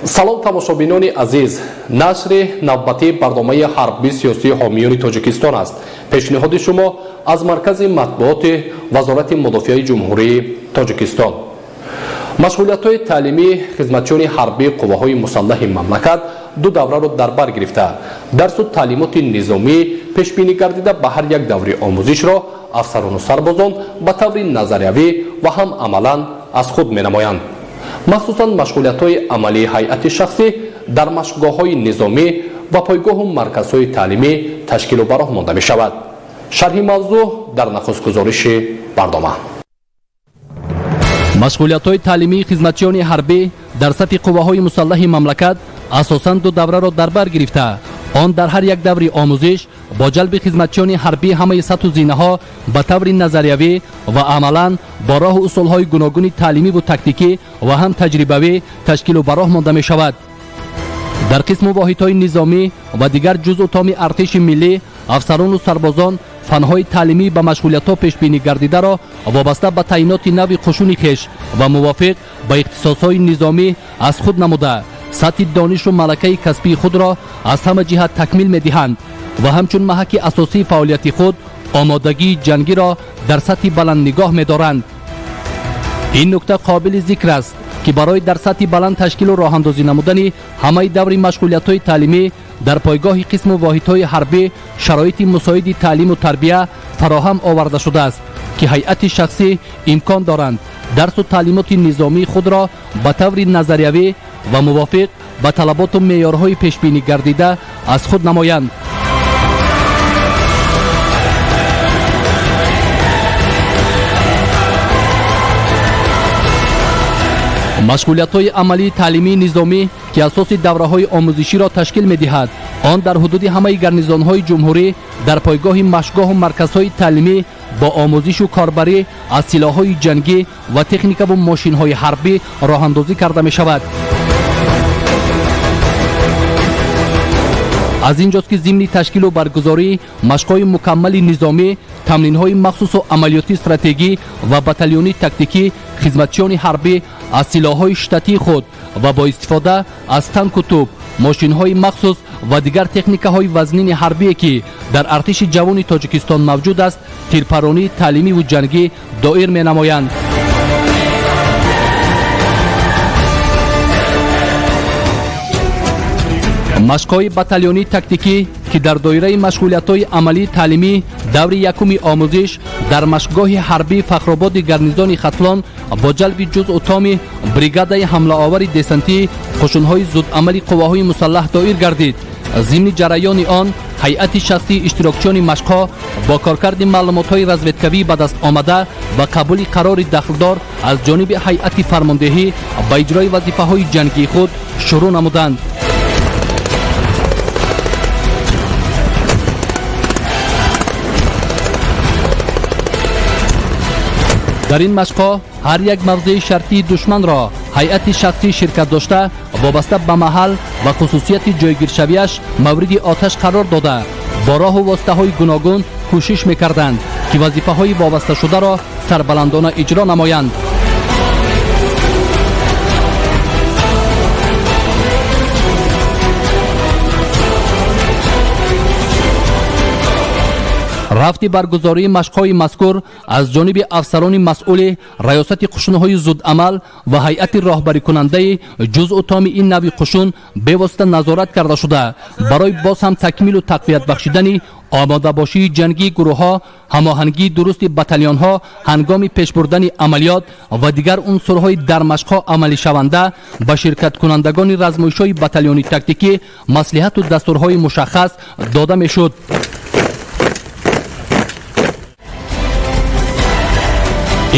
Салом тамошобинони азиз. Нашри навбатии барномаи ҳарбии сиёсии ҳомиёни Тоҷикистон аст. Пешниҳоди шумо аз маркази матбуоти Вазорати мудофиаи Ҷумҳурии Тоҷикистон. Машғулиятҳои таълимии хизматчиёни ҳарбии қувваҳои мусаллаҳи мамлакат ду давраро дар бар гирифта, дарсу таълимоти низомӣ пешбинӣ гардида ба ҳар як даври омӯзишро афсарону сарбозон ба таври назариявӣ ва ҳам амалан аз худ менамоянд. Махсусан машғулиятҳои амалии ҳайати шахсӣ дар машқгоҳҳои низомӣ ва пойгоҳу марказҳои таълимӣ ташкилу ба роҳ монда мешавад. Шарҳи мавзӯъ дар нахустгузориши барнома. Машғулиятҳои таълимии хизматчиёни ҳарбӣ дар сафи қувваҳои мусаллаҳи мамлакат асосан ду давраро дар бар гирифта, он дар ҳар як даври омӯзиш бо ҷалби хизматчиёни ҳарбӣ ҳамаи сатҳу зинаҳо ба таври назариявӣ ва амалан бо роҳу усулҳои гуногуни таълимиву тактикӣ ва ҳам таҷрибавӣ ташкилу ба роҳ монда мешавад. Дар қисму воҳидҳои низомӣ ва дигар ҷузъу томи артиши миллӣ афсарону сарбозон фанҳои таълимӣ ба машғулиятҳо пешбинӣ гардидаро вобаста ба таъиноти нави қушуни хеш ва мувофиқ ба ихтисосҳои низомӣ аз худ намуда, сатҳи донишу малакаи касбии худро аз ҳама ҷиҳат такмил медиҳанд ва ҳамчун маҳаки асосии фаъолияти худ омодагии ҷангиро дар сатҳи баланд нигоҳ медоранд. Ин нукта қобили зикр аст, ки барои дар сатҳи баланд ташкилу роҳандозӣ намудани ҳамаи даври машғулиятҳои таълимӣ дар пойгоҳи қисму воҳидҳои ҳарбӣ шароити мусоиди таълиму тарбия фароҳам оварда шудааст, ки ҳайати шахсӣ имкон доранд дарсу таълимоти низомии худро ба таври назариявӣ ва мувофиқ ба талаботу меъёрҳои пешбинӣ гардида аз худ намоянд. Машғулиятҳои амалии таълимии низомӣ, ки асоси давраҳои омӯзиширо ташкил медиҳад, он дар ҳудуди ҳамаи гарнизонҳои ҷумҳурӣ дар пойгоҳи машқгоҳу марказҳои таълимӣ бо омӯзишу корбарӣ аз силоҳҳои ҷангӣ ва техникаву мошинҳои ҳарбӣ роҳандозӣ карда мешавад. Аз ин ҷост, ки зимни ташкилу баргузории машқҳои мукаммали низомӣ, тамринҳои махсусу амалиётии стратегӣ ва батальонии тактикӣ хизматчиёни ҳарбӣ аз силоҳҳои штатии худ ва бо истифода аз танку тӯб, мошинҳои махсус ва дигар техникаҳои вазнини ҳарбие, ки дар артиши ҷавони Тоҷикистон мавҷуд аст, тирпаронии таълимиву ҷангӣ доир менамоянд. Машқҳои батальонии тактикӣ, ки дар доираи машғулиятҳои амалии таълимӣ даври якуми омӯзиш дар машқгоҳи ҳарбии Фахрободи гарнизони Хатлон бо ҷалби ҷузъу томи бригадаи ҳамлаовари десантии қушунҳои зудамали қувваҳои мусаллаҳ доир гардид. Зимни ҷараёни он ҳайати шахсии иштирокчиёни машқҳо бо коркарди маълумотҳои разведкавӣ ба даст омада ва қабули қарори дахлдор аз ҷониби ҳайати фармондеҳӣ ба иҷрои вазифаҳои ҷангии худ шурӯъ намуданд. Дар ин машқҳо ҳар як мавзеи шартии душманро ҳайати шахсӣ ширкат дошта, вобаста ба маҳал ва хусусияти ҷойгиршавиаш мавриди оташ қарор дода, бо роҳу воситаҳои гуногун кӯшиш мекарданд, ки вазифаҳои вобасташударо сарбаландона иҷро намоянд. Рафти баргузории машқҳои мазкур аз ҷониби афсарони масъули раёсати қушунҳои зудамал ва ҳайати роҳбарикунандаи ҷузъу томи ин нави қушун бевосита назорат карда шуда, барои боз ҳам такмилу тақвият бахшидани омодабошии ҷангии гурӯҳҳо, ҳамоҳангии дурусти батальонҳо ҳангоми пешбурдани амалиёт ва дигар унсурҳои дар машқҳо амалишаванда ба ширкаткунандагони размоишҳои батальони тактикӣ маслиҳату дастурҳои мушаххас дода мешуд.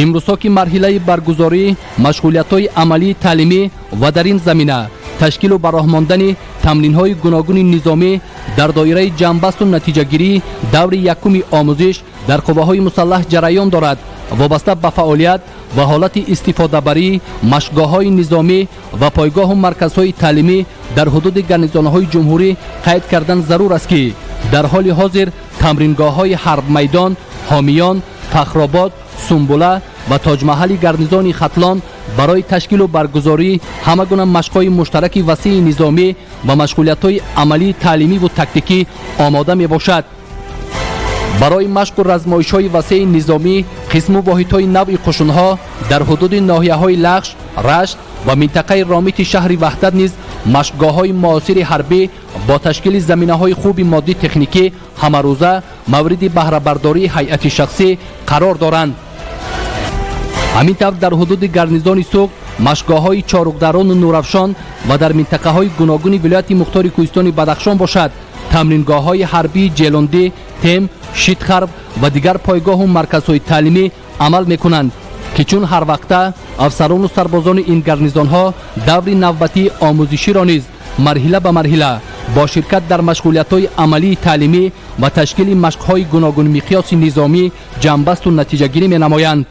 Имрӯзҳо, ки марҳилаи баргузории машғулиятҳои амалии таълимӣ ва дар ин замина ташкилу ба роҳ мондани тамринҳои гуногуни низомӣ дар доираи ҷамъбасту натиҷагирии даври якуми омӯзиш дар қувваҳои мусаллаҳ ҷараён дорад, вобаста ба фаъолият ва ҳолати истифодабарии машқгоҳҳои низомӣ ва пойгоҳу марказҳои таълимӣ дар ҳудуди гарнизонҳои ҷумҳурӣ қайд кардан зарур аст, ки дар ҳоли ҳозир тамрингоҳҳои ҳарбмайдон, ҳомиён, Фахробод, Сумбула, ва Тоҷмаҳали гарнизони Хатлон барои ташкилу баргузорӣ ҳама гуна машқҳои муштараки васеи низомӣ ва машғулиятҳои амалии таълимиву тактикӣ омода мебошад. Барои машқу размоишҳои васеи низомӣ қисму воҳидҳои навъи қушунҳо дар ҳудуди ноҳияҳои Лахш, Рашт ва минтақаи Ромити шаҳри Ваҳдат низ машқгоҳҳои муосири ҳарбӣ бо ташкили заминаҳои хуби моддӣ техникӣ ҳамарӯза мавриди баҳрабардории ҳайати шахсӣ қарор доранд. Ҳамин тавр дар ҳудуди гарнизони Суғд машқгоҳҳои Чоруғдарону Нурафшон ва дар минтақаҳои гуногуни вилояти мухтори Кӯҳистони Бадахшон бошад тамрингоҳҳои ҳарбии Ҷелондӣ, Тем, Шитхарв ва дигар пойгоҳу марказҳои таълимӣ амал мекунанд, ки чун ҳар вақта афсарону сарбозони ин гарнизонҳо даври навбатии омӯзиширо низ марҳила ба марҳила бо ширкат дар машғулиятҳои амалии таълимӣ ва ташкили машқҳои гуногунмиқёси низомӣ ҷамъбасту натиҷагирӣ менамоянд.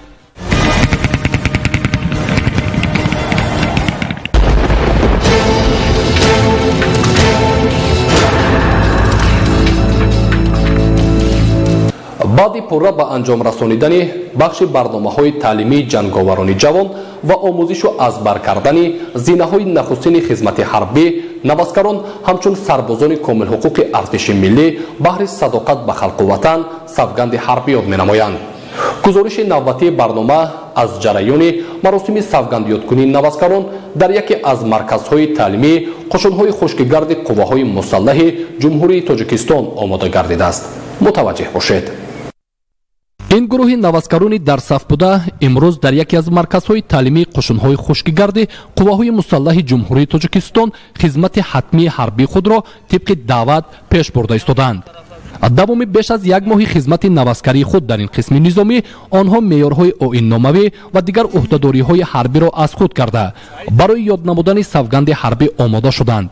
Баъди пурра ба анҷом расонидани бахши барномаҳои таълимии ҷанговарони ҷавон ва омӯзишу аз бар кардани зинаҳои нахустини хизмати ҳарбӣ, наваскарон ҳамчун сарбозони комилҳуқуқи артиши миллӣ баҳри садоқат ба халқу ватан савганди ҳарбӣ ёд менамоянд. Гузориши навбатии барнома аз ҷараёни маросими савгандёдкунии наваскарон дар яке аз марказҳои таълимии қушунҳои хушкигарди қувваҳои мусаллаҳи Ҷумҳурии Тоҷикистон омода гардидааст. Мутаваҷҷеҳ бошед. Ин гурӯҳи наваскарони дар саф буда имрӯз дар яке аз марказҳои таълимии қушунҳои хушкигарди қувваҳои мусаллаҳи Ҷумҳурии Тоҷикистон хизмати ҳатмии ҳарбии худро тибқи даъват пеш бурда истодаанд. Давоми беш аз як моҳи хизмати наваскарии худ дар ин қисми низомӣ онҳо меъёрҳои оинномавӣ ва дигар ӯҳдадориҳои ҳарбиро аз худ карда барои ёд намудани савганди ҳарбӣ омода шуданд.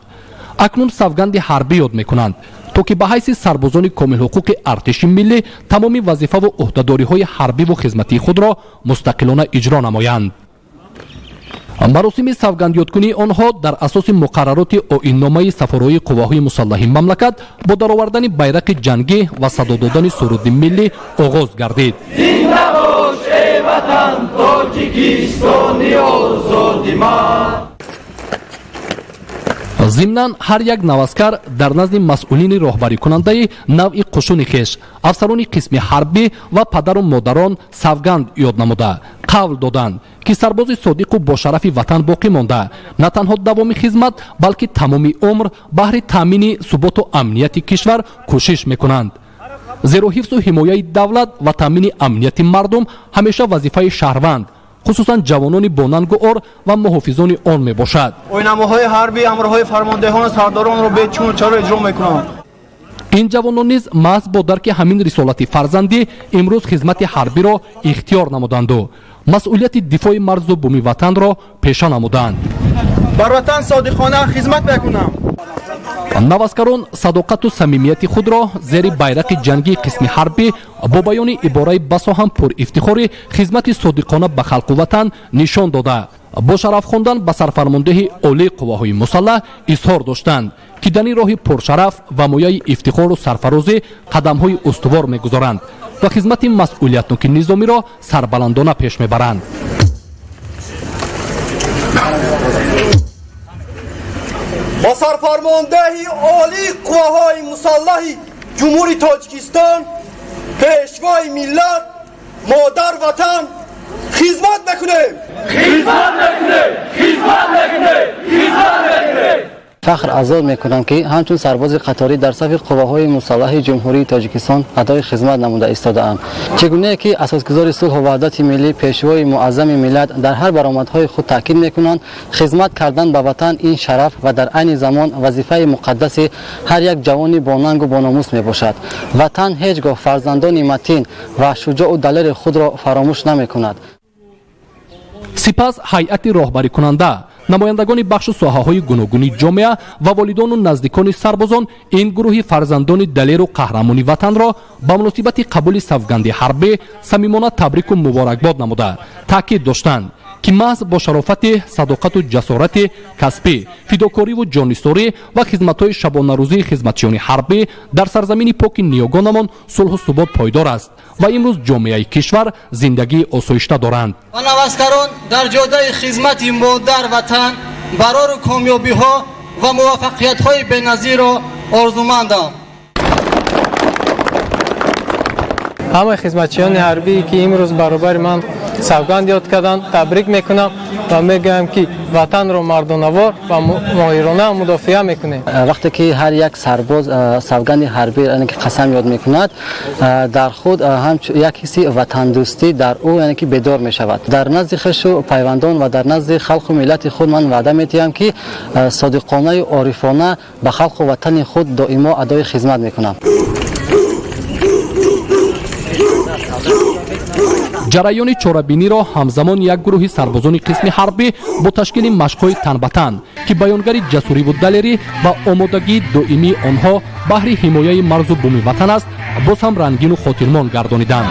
Акнун савганди ҳарбӣ ёд мекунанд, то ки ба ҳайси сарбозони комилҳуқуқи артиши миллӣ тамоми вазифаву ӯҳдадориҳои ҳарбиву хизматии худро мустақилона иҷро намоянд. Маросими савгандёдкунии онҳо дар асоси муқаррароти оинномаи сафарои қувваҳои мусаллаҳи мамлакат бо даровардани байрақи ҷангӣ ва садо додани суруди миллӣ оғоз гардид. Зинда бош, эй ватан, Тоҷикистони озоди ман! Зимнан ҳар як наваскар дар назди масъулини роҳбарикунандаи навъи қушуни хеш, афсарони қисми ҳарбӣ ва падару модарон савганд ёд намуда қавл доданд, ки сарбози содиқу бошарафи ватан боқӣ монда на танҳо давоми хизмат, балки тамоми умр баҳри таъмини суботу амнияти кишвар кӯшиш мекунанд. Зеро ҳифзу ҳимояи давлат ва таъмини амнияти мардум ҳамеша вазифаи шаҳрванд, хусусан ҷавонони бонангу ор ва муҳофизони он мебошад. Оинномаҳои ҳарбӣ амрҳои фармондеҳону сардоронро бечуну чаро иҷро мекунанд. Ин ҷавонон низ маҳз бо дарки ҳамин рисолати фарзандӣ имрӯз хизмати ҳарбиро ихтиёр намуданду масъулияти дифои марзу буми ватанро пеша намуданд. Бар ватан содиқона хизмат мекунам. Наваскарон садоқату самимияти худро зери байрақи ҷангии қисми ҳарбӣ бо баёни ибораи басо ҳам пурифтихори хизмати содиқона ба халқу ватан нишон дода, бо шараф хондан ба сарфармондеҳи олии қувваҳои мусаллаҳ изҳор доштанд, ки дар ин роҳи пуршараф ва мояи ифтихору сарфарозӣ қадамҳои устувор мегузоранд ва хизмати масъулиятноки низомиро сарбаландона пеш мебаранд. Ба сарфармондеҳи олии қувваҳои мусаллаҳи Ҷумҳурии Тоҷикистон, пешвои миллат, модар ватан хизмат мекунем! Хизмат мекунем! Хизмат мекунем! Хизмат мекунем! Фахр аз он мекунам, ки ҳамчун сарбози қаторӣ дар сафи қувваҳои мусаллаҳи Ҷумҳурии Тоҷикистон адои хизмат намуда истодаам. Чӣ гунае ки асосгузори сулҳу ваҳдати миллӣ, пешвои муаззами миллат дар ҳар баромадҳои худ таъкид мекунанд, хизмат кардан ба ватан ин шараф ва дар айни замон вазифаи муқаддаси ҳар як ҷавони бонангу бономус мебошад. Ватан ҳеҷ гоҳ фарзандони матин ва шуҷоу далери худро фаромӯш намекунад. Сипас ҳайати роҳбарикунанда, намояндагони бахшу соҳаҳои гуногуни ҷомеа ва волидону наздикони сарбозон ин гурӯҳи фарзандони далеру қаҳрамони ватанро ба муносибати қабули савганди ҳарбӣ самимона табрику муборакбод намуда таъкид доштанд, ки маҳз бо шарофати садоқату ҷасорати касбӣ, фидокориву ҷоннисорӣ ва хизматҳои шабонарӯзии хизматчиёни ҳарбӣ дар сарзамини поки ниёгонамон сулҳу субот пойдор аст ва имрӯз ҷомеаи кишвар зиндагии осоишта доранд. Ва наваскарон дар ҷодаи хизмати модар ватан барору комёбиҳо ва муваффақиятҳои беназирро орзумандам. Ҳамаи хизматчиёни ҳарбие ки имрӯз баробари ман савганд ёд карданд, табрик мекунам ва мегӯям ки ватанро мардонавор ва моҳирона мудофиа мекунем. Вақте ки ҳар як сарбоз савганди ҳарбӣ яъне ки қасам ёд мекунад, дар худ ҳам як ҳисси ватандӯстӣ дар ӯ яъне ки бедор мешавад. Дар назди хешу пайвандон ва дар назди халқу миллати худ ман ваъда медиҳам, ки содиқонаю орифона ба халқу ватани худ доимо адои хизмат мекунам. Ҷараёни чорабиниро ҳамзамон як гурӯҳи сарбозони қисми ҳарбӣ бо ташкили машқҳои танбатан, ки баёнгари ҷасуриву далерӣ ва омодагии доимии онҳо баҳри ҳимояи марзу буми ватан аст, боз ҳам рангину хотирмон гардониданд.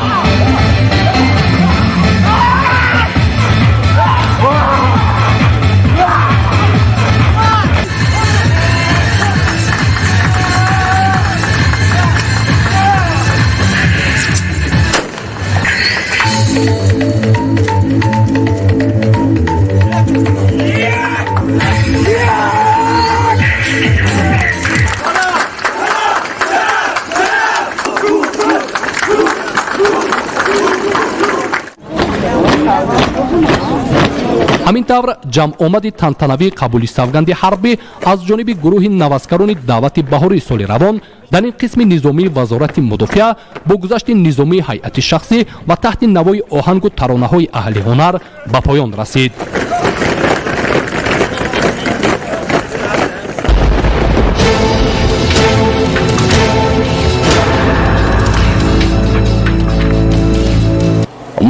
Ҳамин тавр ҷамъомади тантанавии қабули савганди ҳарбӣ аз ҷониби гурӯҳи наваскарони даъвати баҳории соли равон дар ин қисми низомии Вазорати мудофиа бо гузашти низомии ҳайати шахсӣ ва таҳти навои оҳангу таронаҳои аҳли ҳунар ба поён расид.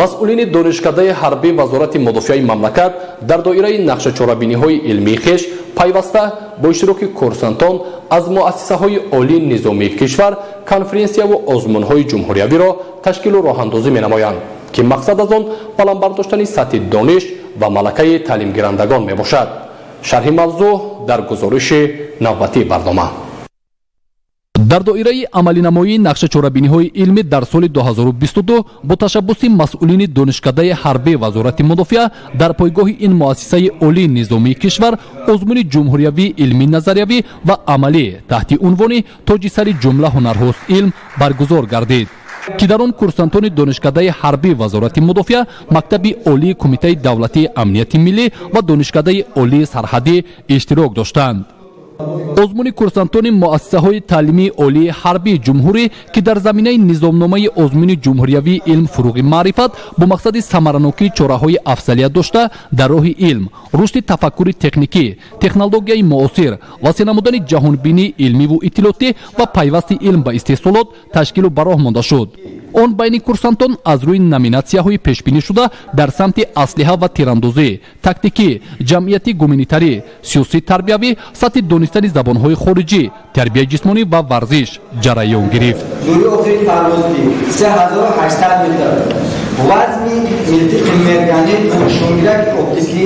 Масъулини донишкадаи ҳарбии Вазорати мудофиаи мамлакат дар доираи нақшачорабиниҳои илмии хеш пайваста бо иштироки курсантон аз муассисаҳои олии низомии кишвар конференсияву озмунҳои ҷумҳуриявиро ташкилу роҳандозӣ менамоянд, ки мақсад аз он баланд бардоштани сатҳи дониш ва малакаи таълимгирандагон мебошад. Шарҳи мавзӯъ дар гузориши навбатии барнома. Дар доираи амалинамоии нақшачорабиниҳои илмӣ дар соли 2022 бо ташаббуси масъулини донишкадаи ҳарбии Вазорати мудофиа дар пойгоҳи ин муассисаи олии низомии кишвар озмуни ҷумҳуриявии илмӣ назариявӣ ва амалӣ таҳти унвони тоҷи сари ҷумла ҳунарҳост илм баргузор гардид, ки дар он курсантони донишкадаи ҳарбии Вазорати мудофиа, мактаби олии Кумитаи давлатии амнияти миллӣ ва донишкадаи олии сарҳадӣ иштирок доштанд. Озмуни курсантони муассисаҳои таълимии олии ҳарбии ҷумҳурӣ, ки дар заминаи низомномаи озмуни ҷумҳуриявии илм фуруғи маърифат бо мақсади самаранокии чораҳои афзалият дошта дар роҳи илм, рушди тафаккури техникӣ, технологияи муосир, васеъ намудани ҷаҳонбинии илмиву иттилоотӣ ва пайвасти илм ба истеҳсолот ташкилу ба роҳ монда шуд. Он байни курсантон аз рӯи номинатсияҳои пешбинӣ шуда дар самти аслиҳа ва тирандозӣ, тактикӣ, ҷамъияти гуманитарӣ, сиёсӣ тарбиявӣ, сатҳи донистани забонҳои хориҷӣ, тарбияи ҷисмонӣ ва варзиш ҷараён гирифт. Дурии охири парвозӣ 3800 метр. Вазни милтиқи мергани шумираки оптикӣ.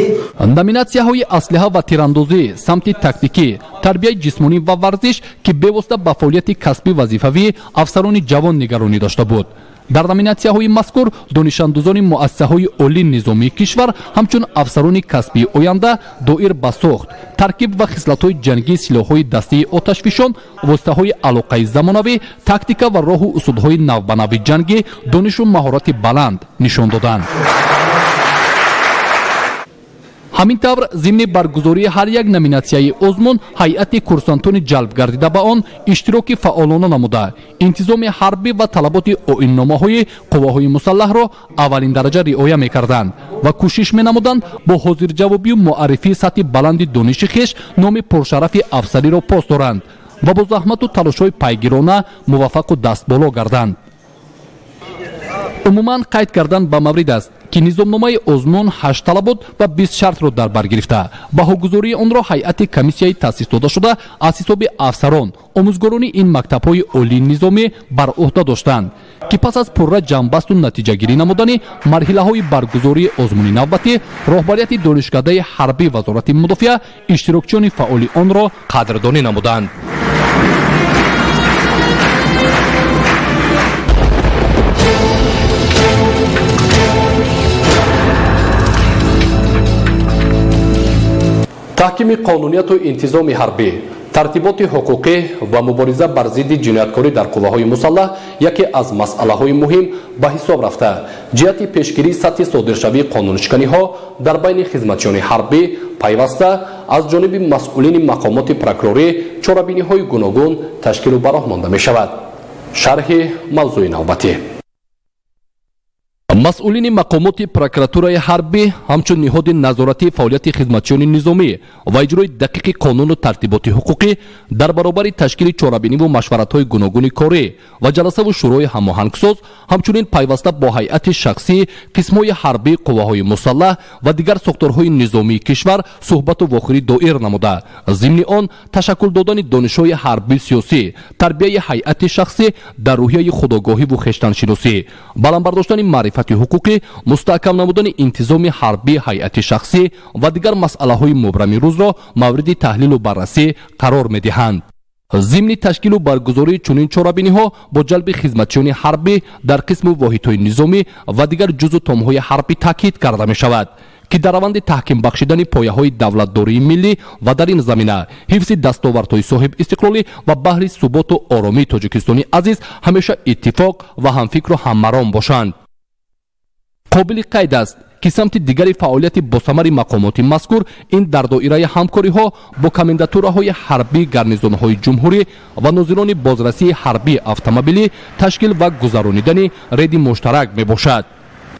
Номинатсияҳои аслиҳа ва тирандозӣ, самти тактикӣ, тарбияи ҷисмонӣ ва варзиш, ки бевосита ба фаъолияти касбӣ вазифавӣ афсарони ҷавон нигаронӣ дошта буд. Дар номинатсияҳои мазкур донишандӯзони муассисаҳои олии низомии кишвар ҳамчун афсарони касбии оянда доир ба сохт, таркиб ва хислатҳои ҷангии силоҳҳои дастии оташфишон, воситаҳои алоқаи замонавӣ, тактика ва роҳу усулҳои навбанави ҷангӣ донишу маҳорати баланд нишон доданд. Ҳамин тавр зимни баргузории ҳар як номинатсияи озмун ҳайати курсантони ҷалб гардида ба он иштироки фаъолона намуда, интизоми ҳарбӣ ва талаботи оинномаҳои қувваҳои мусаллаҳро аввалин дараҷа риоя мекарданд ва кӯшиш менамуданд бо ҳозирҷавобию муаррифии сатҳи баланди дониши хеш номи пуршарафи афсариро пос доранд ва бо заҳмату талошҳои пайгирона муваффақу дастболо гарданд. Умуман қайд кардан ба маврид аст, ки низомномаи озмун 8 талабот ва 20 шартро дар бар гирифта, баҳогузории онро ҳайати комиссияи таъсис додашуда аз ҳисоби афсарон, омӯзгорони ин мактабҳои олии низомӣ бар ӯҳда доштанд, ки пас аз пурра ҷамъбасту натиҷагирӣ намудани марҳилаҳои баргузории озмуни навбатӣ, роҳбарияти донишкадаи ҳарбии Вазорати мудофиа иштирокчиёни фаъоли онро қадрдонӣ намуданд. Таҳкими қонунияту интизоми ҳарбӣ, тартиботи ҳуқуқӣ ва мубориза бар зидди ҷинояткорӣ дар қувваҳои мусаллаҳ яке аз масъалаҳои муҳим ба ҳисоб рафта, ҷиҳати пешгирии сатҳи содиршавии қонуншиканиҳо дар байни хизматчиёни ҳарбӣ пайваста аз ҷониби масъулини мақомоти прокурорӣ чорабиниҳои гуногун ташкилу ба роҳ монда мешавад. Шарҳи мавзӯи навбатӣ. Масъулини мақомоти прокуратураи ҳарбӣ ҳамчун ниҳоди назоратии фаъолияти хизматчиёни низомӣ ва иҷрои дақиқи қонуну тартиботи ҳуқуқӣ дар баробари ташкили чорабиниву машваратҳои гуногуни корӣ ва ҷаласаву шӯрои ҳамоҳангсоз, ҳамчунин пайваста бо ҳайати шахсӣ қисмҳои ҳарбии қувваҳои мусаллаҳ ва дигар сохторҳои низомии кишвар суҳбату вохӯрӣ доир намуда, зимни он ташаккул додани донишҳои ҳарбию сиёсӣ, тарбияи ҳайати шахсӣ дар рӯҳияи худогоҳиву хештаншиносӣ, баланд бардоштани маърифати ҳуқуқӣ, мустаҳкам намудани интизоми ҳарбии ҳайати шахсӣ ва дигар масъалаҳои мубрами рӯзро мавриди таҳлилу баррасӣ қарор медиҳанд. Зимни ташкилу баргузории чунин чорабиниҳо бо ҷалби хизматчиёни ҳарбӣ дар қисму воҳидҳои низомӣ ва дигар ҷузъу томҳои ҳарбӣ таъкид карда мешавад, ки дар раванди таҳким бахшидани пояҳои давлатдории миллӣ ва дар ин замина ҳифзи дастовардҳои соҳибистиқлолӣ ва баҳри суботу оромии Тоҷикистони азиз ҳамеша иттифоқ ва ҳамфикру ҳаммаром бошанд. Қобили қайд аст, ки самти дигари фаъолияти босамари мақомоти мазкур ин дар доираи ҳамкориҳо бо комендатураҳои ҳарбии гарнизонҳои ҷумҳурӣ ва нозирони бозрасии ҳарбии автомобилӣ ташкил ва гузаронидани рейди муштарак мебошад,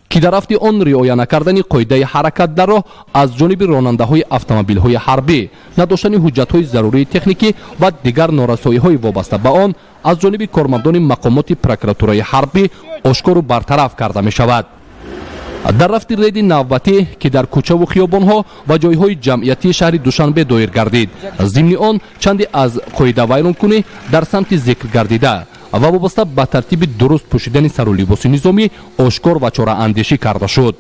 ки дар рафти он риоя накардани қоидаи ҳаракат дар роҳ аз ҷониби ронандаҳои автомобилҳои ҳарбӣ, надоштани ҳуҷҷатҳои зарурии техникӣ ва дигар норасоиҳои вобаста ба он аз ҷониби кормандони мақомоти прокуратураи ҳарбӣ ошкору бартараф карда мешавад. Дар рафти рейди навбатӣ, ки дар кӯчаву хиёбонҳо ва ҷойҳои ҷамъиятии шаҳри Душанбе доир гардид, зимни он чанде аз қоидавайронкунӣ дар самти зикр гардида ва вобаста ба тартиби дуруст пӯшидани сару либоси низомӣ ошкор ва чораандешӣ карда шуд.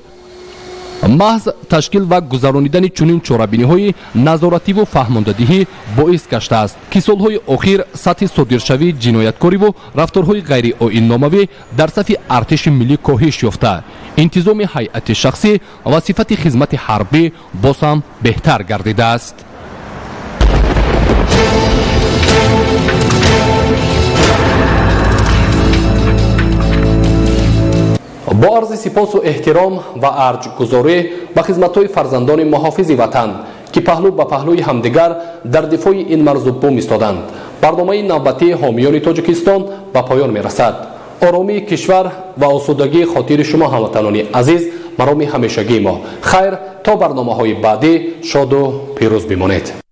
Маҳз ташкил ва гузаронидани чунин чорабиниҳои назоративу фаҳмондадиҳӣ боис гаштааст, ки солҳои охир сатҳи содиршавии ҷинояткориву рафторҳои ғайриоинномавӣ дар сафи артиши миллӣ коҳиш ёфта, интизоми ҳайати шахсӣ ва сифати хизмати ҳарбӣ боз ҳам беҳтар гардидааст. Бо арзи сипосу эҳтиром ва арҷгузорӣ ба хизматҳои фарзандони муҳофизи ватан, ки паҳлӯ ба паҳлӯи ҳамдигар дар дифои ин марзу бум истоданд, барномаи навбатии ҳомиёни Тоҷикистон ба поён мерасад. Оромии кишвар ва осудагии хотири шумо, ҳамватанони азиз, мароми ҳамешагии мо. Хайр, то барномаҳои баъдӣ шоду пирӯз бимонед.